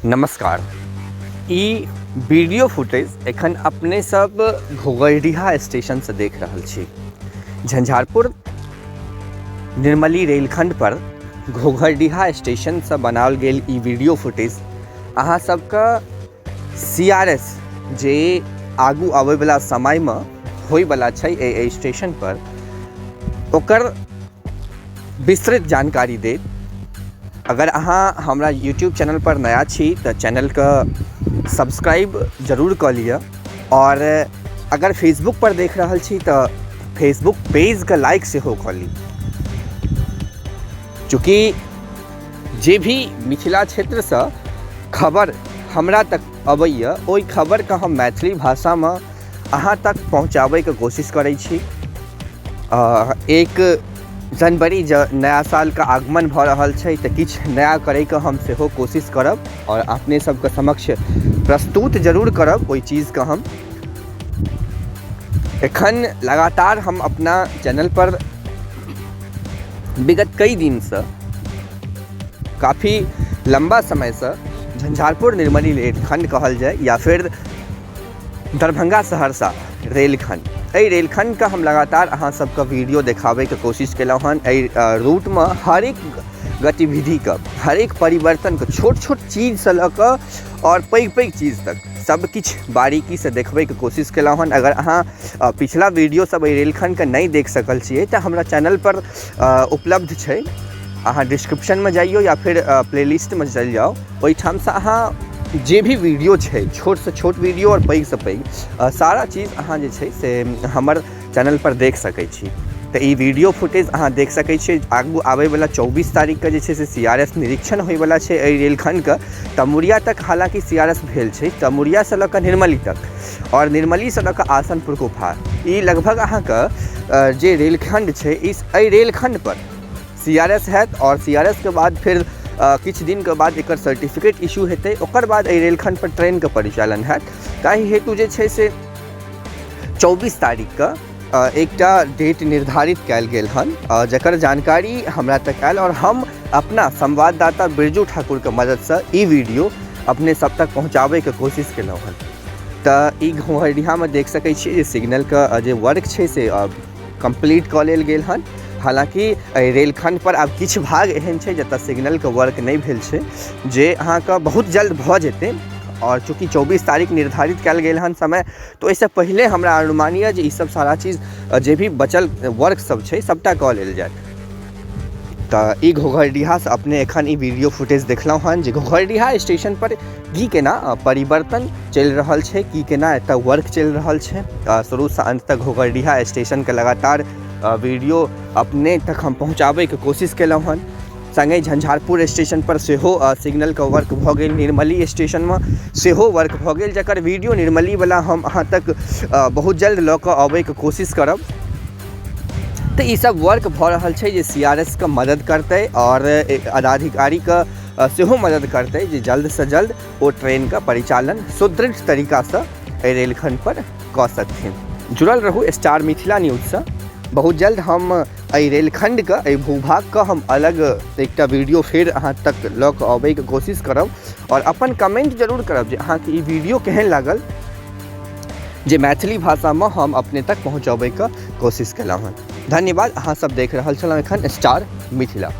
नमस्कार। ई video footage एखन अपने सब घोघरडीहा स्टेशनसँ देख रहल छी। झंझारपुर निर्मली रेलखंड पर घोघरडीहा स्टेशनसँ बनाओल गेल ई वीडियो फुटेज अहाँ सबके सी आर एस जे आगू आबैवला समयमे होइवला छै एहि स्टेशन पर ओकर विस्तृत जानकारी देत। अगर अहाँ हमरा यूट्यूब चैनलपर नया छी तऽ चैनलके सब्सक्राइब जरूर कऽ लिअ आओर अगर फेसबुकपर देख रहल छी तऽ फेसबुक पेजके लाइक सेहो कऽ ली। चूँकि जे भी मिथिला क्षेत्रसँ खबर हमरा तक अबैए ओहि खबरके हम मैथिली भाषामे अहाँ तक पहुँचाबैके कोशिश करै छी। एक जनवरी नया सालके आगमन भऽ रहल छै तऽ किछु नया करैके हम सेहो कोशिश करब आओर अपने सबके समक्ष प्रस्तुत जरूर करब ओहि चीजके। हम एखन लगातार हम अपना चैनलपर विगत कई दिनसँ काफी लम्बा समयसँ झंझारपुर निर्मली रेलखण्ड कहल जाय या फिर दरभंगा सहरसा रेलखण्ड, एहि रेलखण्डके हम लगातार अहाँ सबके वीडियो देखाबैके कोशिश केलहुँ हन। एहि रूटमे हरेक गतिविधिके, हरेक परिवर्तनके, छोट छोट चीजसँ लऽ कऽ आओर पैघ पैघ चीज तक सब किछु बारीकीसँ देखबैके कोशिश केलहुँ हन। अगर अहाँ पिछला वीडियो सब एहि रेलखण्डके नहि देख सकल छियै तऽ हमरा चैनलपर उपलब्ध छै। अहाँ डिस्क्रिप्शनमे जाइयौ या फिर प्लेलिस्टमे चलि जाउ, ओहिठामसँ अहाँ जे भी वीडियो छै, छोटसँ छोट वीडियो आओर पैघसँ पैघ सारा चीज अहाँ जे छै से हमर चैनलपर देख सकै छी। तऽ ई वीडियो फुटेज अहाँ देख सकै छियै। आगू आबैवला 24 तारीखके जे छै से सी आर एस निरीक्षण होइवला छै एहि रेलखण्डके। तमुरिया तक हालाँकि सी आर एस भेल छै, तमुरियासँ लऽ कऽ निर्मली तक आओर निर्मलीसँ लऽ कऽ आसनपुर कुफा, ई लगभग अहाँके जे रेलखण्ड छै इस एहि रेलखण्डपर सी आर एस हैत आओर सी आर एस के बाद फेर किछु दिनके बाद एकर सर्टिफिकेट इशू हेतै, ओकर बाद एहि रेलखण्डपर ट्रेनके परिचालन हैत। ताहि हेतु जे छै से 24 तारीखके एकटा डेट निर्धारित कयल गेल हन, जकर जानकारी हमरा तक आयल आओर हम अपना संवाददाता बिरजू ठाकुरके मददसँ ई वीडियो अपने सब तक पहुँचाबैके कोशिश केलहुँ हन। तऽ ई घोघरडीहामे देख सकै छियै जे सिग्नलके जे वर्क छै से कम्प्लीट कऽ लेल गेल हन। हालाँकि एहि रेलखण्डपर आब किछु भाग एहन छै जतऽ सिग्नलके वर्क नहि भेल छै, जे अहाँके बहुत जल्द भऽ जेतै। आओर चूँकि 24 तारीख निर्धारित कयल गेल हन समय, तऽ ओहिसँ पहिले हमरा अनुमान यऽ जे ई सब सारा चीज जे भी बचल वर्क सब छै सबटा कऽ लेल जायत। तऽ ई घोघरडीहासँ अपने एखन ई वीडियो फुटेज देखलहुँ हन जे घोघरडीहा स्टेशनपर की केना परिवर्तन चलि रहल छै, की केना एतऽ वर्क चलि रहल छै। शुरूसँ अन्त तक घोघरडीहा स्टेशनके लगातार वीडियो अपने तक हम पहुँचाबैके कोशिश केलहुँ हन। सङ्गहि झंझारपुर स्टेशनपर सेहो सिग्नलके वर्क भऽ गेल, निर्मली स्टेशनमे सेहो वर्क भऽ गेल, जकर वीडियो निर्मलीवला हम अहाँ तक बहुत जल्द लऽ कऽ अबैके कोशिश करब। तऽ ईसब वर्क भऽ रहल छै जे सी आर एस के मदद करतै आओर पदाधिकारीके सेहो मदद करतै जे जल्दसँ जल्द ओ ट्रेनके परिचालन सुदृढ़ तरीकासँ एहि रेलखण्डपर कऽ सकथिन। जुड़ल रहू स्टार मिथिला न्यूजसँ। बहुत जल्द हम एहि रेलखण्डके, एहि भूभागके हम अलग एकटा वीडियो फेर अहाँ तक लऽ कऽ अबैके कोशिश करब आओर अपन कमेन्ट जरूर करब जे अहाँके ई वीडियो केहन लागल जे मैथिली भाषामे हम अपने तक पहुँचबैके कोशिश केलहुँ हँ। धन्यवाद। अहाँ सब देख रहल छलहुँ एखन स्टार मिथिला।